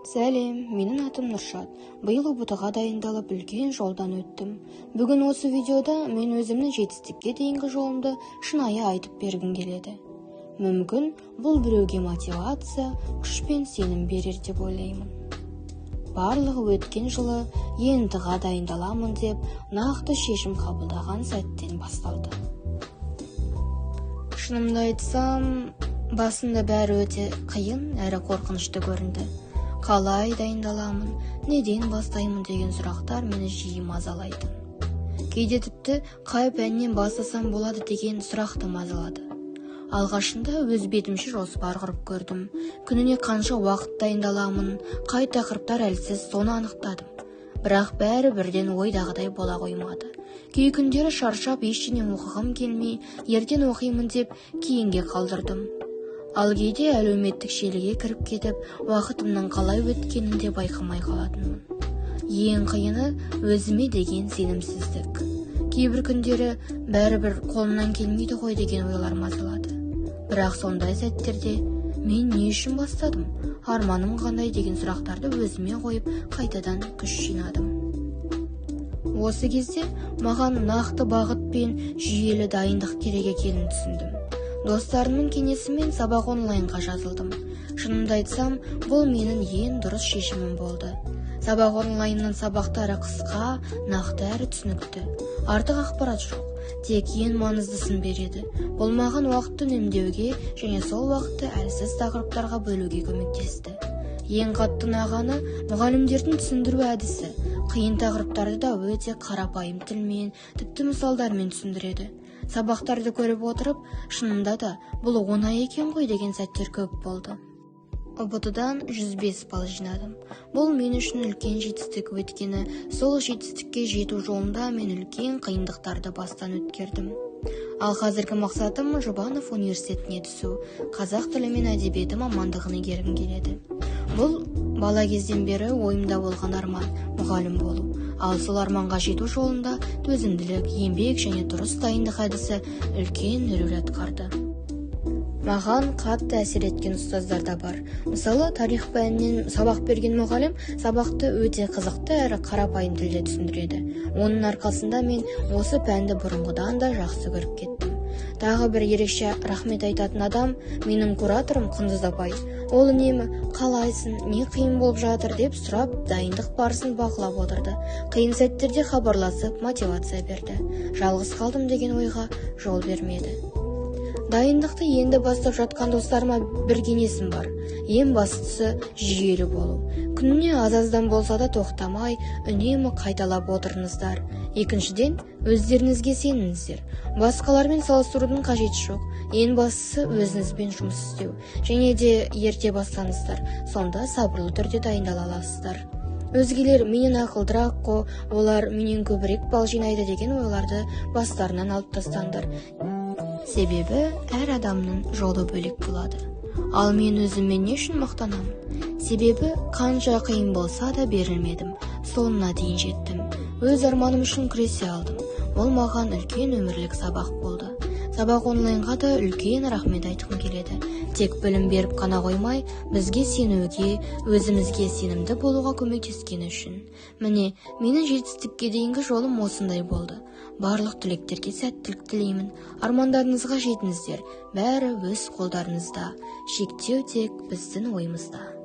Сәлем, менің атым Нұршат. Биыл ҰБТ-ға дайындалып, үлкен жолдан өттім. Бүгін осы видеода мен өзімнің жетістікке дейінгі жолымды шынайы айтып бергім келеді. Мүмкін, бұл біреуге мотивация, күш пен сенім берер деп ойлаймын. Барлығы өткен жылы ЕНТ-ға дайындаламын деп нақты шешім қабылдаған сәттен басталды. Шынымды айтсам, басында бәрі өте қиын әрі қорқынышты көрінді. Қалай дайындаламын, неден бастаймын деген сұрақтар мені жиі мазалайтын. Кейде тіпті қай пәннен бастасам болады деген сұрақ та мазалады. Алғашында өз бетімше жоспар құрып көрдім. Күніне қанша уақыт дайындаламын, қай тақырыптар әлсіз, соны анықтадым. Бірақ бәрі бірден ойдағыдай бола қоймады. Кей күндері шаршап, ештеңе оқығым келмей, ертең оқимын деп кейінге қалдырдым. Ал кейде әлеуметтік желіге кіріп кетіп, уақытымның қалай өткенін де байқамай қалатынмын. Ең қиыны өзіме деген сенімсіздік. Кейбір күндері бәрібір қолымнан келмейді ғой деген ойлар мазалады. Бірақ сондай сәттерде мен не үшін бастадым, арманым қандай деген сұрақтарды өзіме қойып, қайтадан күш жинадым. Осы кезде маған нақты бағыт пен жүйелі дайындық керек екенін түсіндім. Достарымның кеңесімен сабақ онлайнға жазылдым. Шынымды айтсам, бұл менің ең дұрыс шешімім болды. Сабақ онлайнның сабақтары қысқа, нақты әрі түсінікті. Артық ақпарат жоқ, тек ең маңыздысын береді. Бұл маған уақытты үнемдеуге және сол уақытты әлсіз тақырыптарға бөлуге көмектесті. Ең қатты ұнағаны мұғалімдердің түсіндіру әдісі. Қиын тақырыптарды да өте қарапайым тілмен, тіпті мысалдармен түсіндіреді. Сабақтарды көріп отырып, шынында да бұл оңай екен ғой деген сәттер көп болды. ҰБТ-дан 105 балл жинадым. Бұл мен үшін үлкен жетістік, өйткені сол жетістікке жету жолында мен үлкен қиындықтарды бастан өткердім. Ал қазіргі мақсатым Жұбанов университетіне түсу, қазақ тілі мен әдебиеті мамандығын игергім келеді. Бұл бала кезден бері ойымда болған арман мұғалім болу. Ал сол арманға жету жолында төзімділік, еңбек және дұрыс дайындық әдісі үлкен рөл атқарды. Маған қатты әсер еткен ұстаздар да бар. Мысалы, тарих пәнінен сабақ берген мұғалім сабақты өте қызықты әрі қарапайым тілде түсіндіреді. Оның арқасында мен осы пәнді бұрынғыдан да жақсы көріп кеттім. Тағы бір ерекше рахмет айтатын адам менің кураторым Құндыз апай. Ол үнемі қалайсың, не қиын болып жатыр деп сұрап, дайындық барысын бақылап отырды. Қиын сәттерде хабарласып, мотивация берді. Жалғыз қалдым деген ойға жол бермеді. Дайындықты енді бастап жатқан достарыма бір кеңесім бар. Ең бастысы жүйелі болу. Күніне аз-аздан болса да тоқтамай, үнемі қайталап отырыңыздар. Екіншіден, өздеріңізге сеніңіздер. Басқалармен салыстырудың қажеті жоқ. Ең бастысы өзіңізбен жұмыс істеу. Және де ерте бастаңыздар. Сонда сабырлы түрде дайындала аласыздар. Өзгелер менен ақылдырақ қо, олар менен көбірек балл жинайды деген ойларды бастарынан алып тастаңдар. Себебі әр адамның жолы бөлек болады. Ал мен өзіммен не үшін мақтанамын? Себебі қанша қиын болса да берілмедім, соңына дейін жеттім. Өз арманым үшін күресе алдым. Ол маған үлкен өмірлік сабақ болды. Сабақ онлайнға да үлкен рахмет айтқым келеді. Тек білім беріп қана қоймай, бізге сенуге, өзімізге сенімді болуға көмектескені үшін. Міне, менің жетістікке дейінгі жолым осындай болды. Барлық түлектерге сәттілік тілеймін. Армандарыңызға жетіңіздер. Бәрі өз қолдарыңызда. Шектеу тек біздің ойымызда.